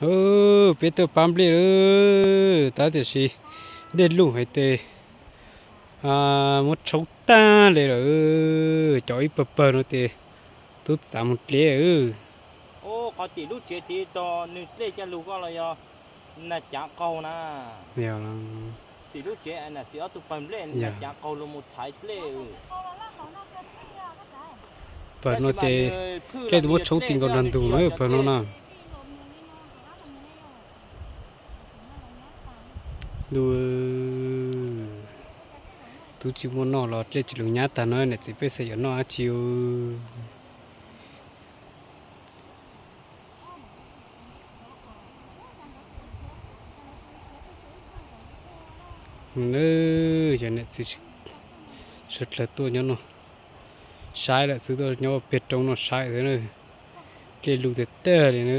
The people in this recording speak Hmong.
Peb tuaj pab nplej lawm, tab tiam sis dej lug heev ces muab tshoob tag li lawm. Cov ib pawg pawg no ces tub txav mus dleb. Qhov tim lub tsev tid tog nws dlej caj lug koj los yog nas cav qaug na? Yog, tim lub tsev nas txiv ob tug pawg nplej nas cav qaug los mus thaiv dlej. Pawg no ces dlej tus muab tshoob ti nkaus nrog ntug no pawg no na. Tub tsis muaj noj los dlej tsis lug nyab tag no, niam txiv peb xav yuav noj dab tsi? Yog niam txiv sawv dlawg tuaj nyob no saib lawm xwb, tuaj nyob pem roob no saib xwb na. Dlej lug tiag tiag li na.